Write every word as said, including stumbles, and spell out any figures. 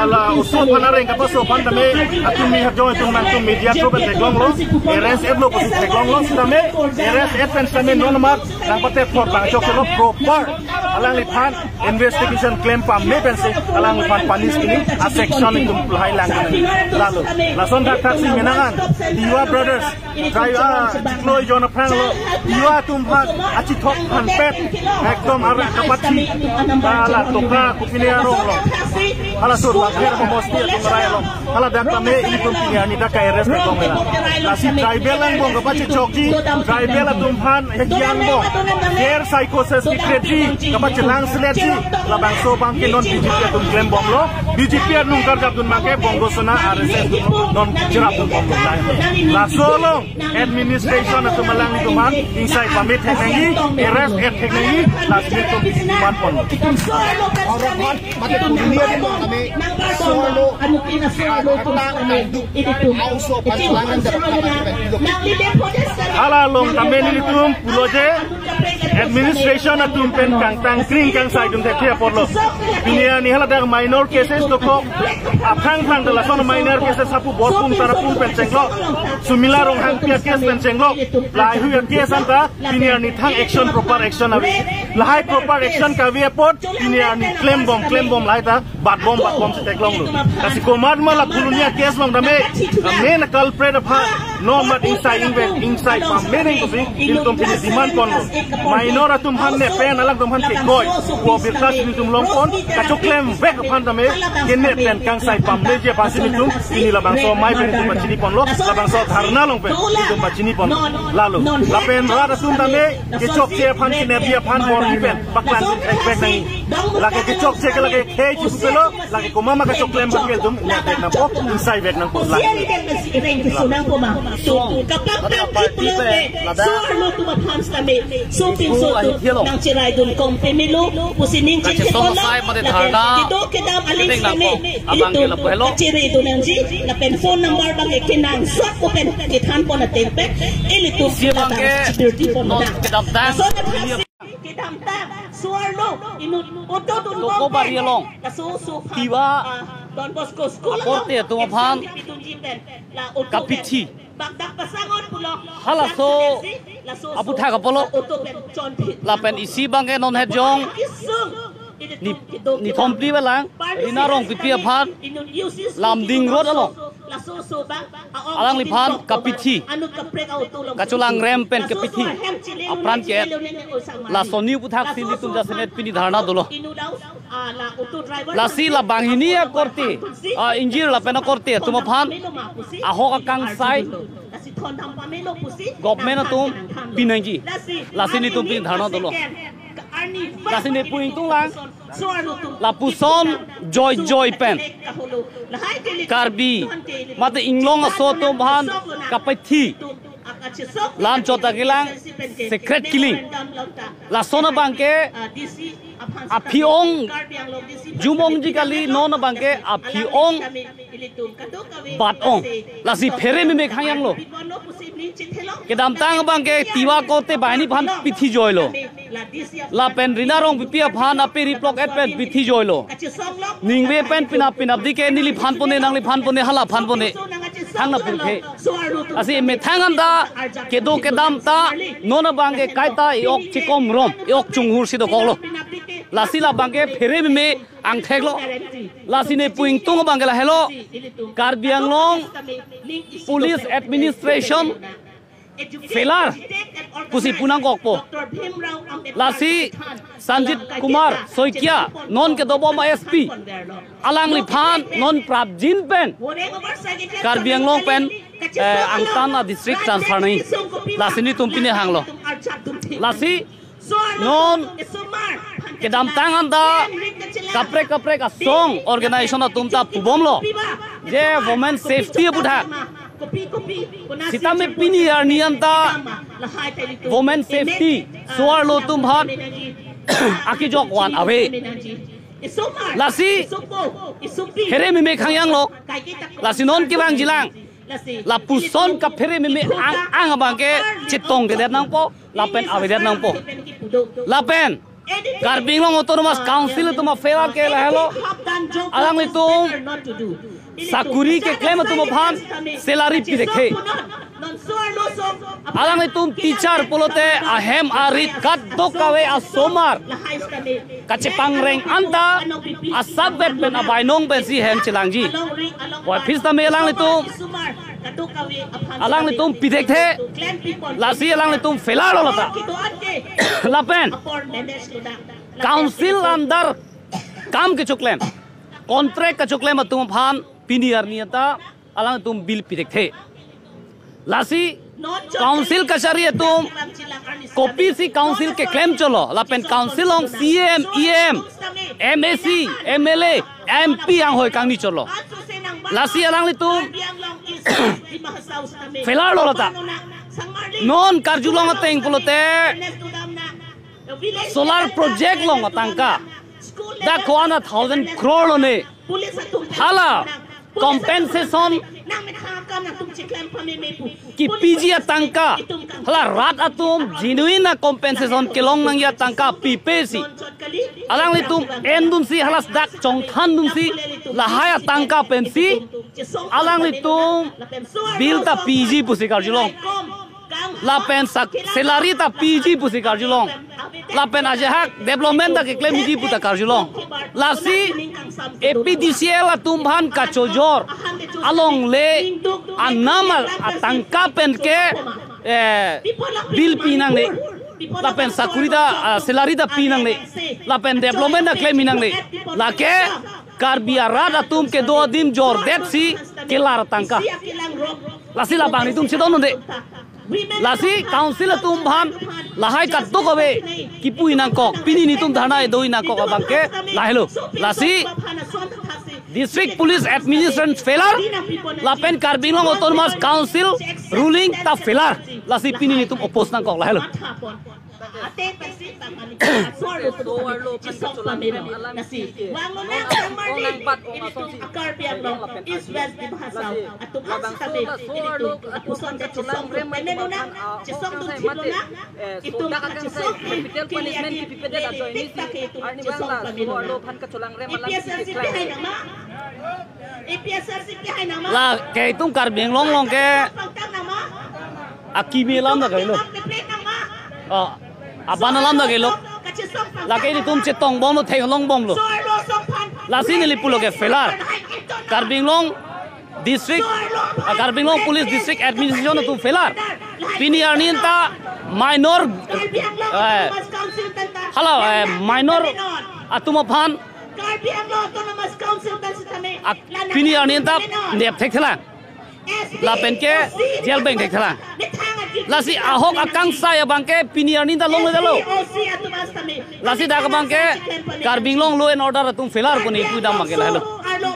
Hala oso aphan areng kapaso aphan tame, atum mi hajong itum nangtum media through pen theklonglo, arrest etlo pusi theklonglo, sitame arrest et pen sitame non mat nangpate thor bangchok chelo proper alangliphan investigation klem pame pensi alangliphan punish pini a section itum lahai lang. Lalo lason thakthak si menang an Tiwa Brothers, Tiwa, ah, chiklo jon aphrang lo, Tiwa atum aphan achithok aphan pet ekdom arak kapathi, hala toka kopine arong lo, hala sur lapher momosti atum arai lo. Hala dak tame ilitum pini arni dak ka-arrest theklong mela. Lasi tribal angbong kapachechokji, tribal atum aphan hekian bong, care psychosis ki kredi kapachelang seletji, labangso abangke non B J P atum klem bomlo. B J P anung karjap dun abangke Bongo Sena R S S non cherap dun bomlo. Laso along administration atum alanglitum aphan ingsai pame thek nangji, arrest et thek nangji, lasi itum demand pon. Mate dunia di mo kami solo, anu kina solo tu kami itu. Hala along tame nelitum pulo je administration atum pen kangtang kring kangsai dun thekthe apotlo. Pini arni hala dak minor cases dokok, aphrang phrang dak lason minor cases hapu Borpung Tarapung pen chenglo, Sumila Ronghangpi a-case pen chenglo, lahai hui a-case anta pini arni thang action, proper action ave. Lahai proper action kave apot pini arni klem bom klem bom lahai ta bat bom bat bom si theklonglo. Lasi komat ma la Polonia case along tame main culprit aphan non mat ingsai ingvek ingsai pame nangji pusi ilitum pini demand ponlo. Minor atum aphan ne pen alangtum aphan kekoi ko birta si ilitum long pon, kachoklem vek aphan tame kene pen kangsai pamenji aphan si ilitum pini labangso amei pen ilitum pachini ponlo, labangso dharna along pen ilitum pachini ponlo. Lalo lapen rat atum tame kechokche aphan, kinepji aphan, borji pen paklang thek vek nangji. Lake kechokche ke lake khei chipupelo, lake komat ma kachoklem abangke ilitum ne vek nangpo, ingsai vek nangpo. Lake. Sosial media si reng kesunang poma. So, kapakpak iplote, so arlo atum aphan sitame, so pinso atum nangcherai dun kong pemelo, pusi ning chin theklonglo, lake kedo kedam aling sitame, ilitum kachere dun nangji, lapen phone number abangke kenangsot ko pen kethan pon ateng pen, ilitum isi abangke security pon non kedam tang. Laso kedam tang, so arlo, inut auto dun toko bari along. Laso so phan, Tiwa, ah, Don Bosco School along, korte atum aphan exam kipidunji pen, la auto pen kapithi. Bak dak pasang on pulo. Halaso, laso so aputhak apotlo. Auto pen chonphi. Lapen isi abangke non hejong. Kisung. Ni, nithom phli balang, Rina Rongpipi aphan, Lumding Road along alangliphan kapithi, kacholangrem pen kapithi apran ke-et. Laso ni aputhak si nelitum jasemet pini dharna dolo. Lasi la banghini akorte, ah, ingjir lapen akorte atum aphan ahok akangsai government atum pinangji. Lasi nelitum pini dharna dolo. Lasi ne pu ingtung lang. Lapuson joijoi pen Karbi mate inglong aso atum aphan kapithi. Lam chot ta kelang, secret killing. Lason abangke aphi-ong, jum-ongji kali, non abangke aphi-ong bat-ong. Lasi phere meme khangyanglo. Kedamtang abangke Tiwa korte banghini aphan pithi joilo. Lapen Rina Rongpipi aphan ape riplok et pen pithi joilo. Ningve pen pinap pinapdi ke neliphan pone, nangliphan pone, halaphan pone. Thang na pulkhe. Lasi methang anta kedo kedam ta non abangke kaita e-ok chikom rom, e-ok chunghur si dokoklo. Lasi labangke phere meme angtheklo. Lasi ne pu ingtung abangke lahelo. Karbi Anglong Police Administration failure pusi pu nangkokpo. Lasi Sanjit Kumar Saikia non kedobom a-S P, alangliphan non prapjin pen Karbi Anglong pen, eh, angtan a-district transfer nangji. Lasi nelitum pini hanglo. Lasi non kedamtang anta kaprek kaprek asong organization atum ta pubomlo je women safety aputhak. Sitame pini arni anta women safety, so-arlo atum aphan akejok van ave. Lasi phere meme khangyanglo. Lasi non kevangjilang. Lapuson kaphere meme ang ang abangke chetongkedet nangpo, lapen avedet nangpo. Lapen Karbi Anglong Autonomous Council atum a-failure ke lahelo. Alanglitum sakuri keklem atum aphan salary pithekthe. Alanglitum teacher pulote ahem arit kadokave asomar kachepangreng anta asap vet pen abainong pensi hem chelangji. Puvoiphit tame alanglitum, alanglitum pithekthe, lasi alanglitum failure lo lata. Lapen council under kam kechoklem, contract kechoklem atum aphan pini arni anta alangtum bill pithekthe. Lasi council kachari atum kopisi council keklem cholo, lapen council along C E M, E M, M A C, M L A, M P anghoi kangni cholo. Lasi alanglitum failure lo lata. Non karjulong ateng pulote solar project along atangka dak ko-an a thousand crore lone. Hala compensation kipiji atangka, hala rat atum genuine a-compensation kelong nangji atangka pipesi alanglitum endunsi, hala dak chongthandunsi, lahai atangka pensi alanglitum bill ta piji pusi karjulong. Lapen sak salary ta piji pusi karjulong. Lapen ajahak development ta keklemji puta karjulong. Lasi A P D C L atum aphan kachojor alongle anam atangka pen ke, eh, bill pinangne. Lapen sakuri ta, ah, salary ta pinangne. Lapen development ta klemnangne. Lake Karbi arat atum kedo adim jordetsi kelar atangka. Lasi labang nelitum chedondunde. Lasi council atum aphan lahai kadokave kipu nangkok, pini nelitum dharna edo nangkok abangke lahelo. Lasi District Police Administration failure, lapen Karbi Anglong Autonomous Council ruling ta failure. Lasi pini nelitum oppose nangkok, lahelo. Ate pensi bang kali asor lo, asor lo aphan kacholangrem alam si. Lasi vanglo nang, non nangbat ong aso si. Karbi Anglong, East West Dima Hasao atum aphan sitame, laso laso lo aphan kacholangrem atum aphan, ah, chisongdun thilo nang. Itum sodak akan kachesong, capital punishment kipipede ajoine si. Arnivang laso lo aphan kacholangrem alam si. A P H L C pihai nang ma? A P H L C pihai nang ma? Lake itum Karbi Anglong along ke pangtang nang ma? Akimi alam ta kailo. Pangtang nang ma? Oh, aban alam ta kailo. Lake nelitum chetongbomlo, theklongbomlo. Lasi neli pulo ke failure. Karbi Anglong District, ah, Karbi Anglong Police District Administration atum failure. Pini arni anta minor, eh, hala, eh, minor atum aphan Karbi Anglong Autonomous Council pen sitame, ah, pini arni anta nep thekthelang. Lapen ke jail beng thekthelang. Lasi ahok akangsai abangke pini arni anta longledetlo. Lasi dak abangke Karbi Anglong law and order atum failure pu neli pudam abangke lahelo.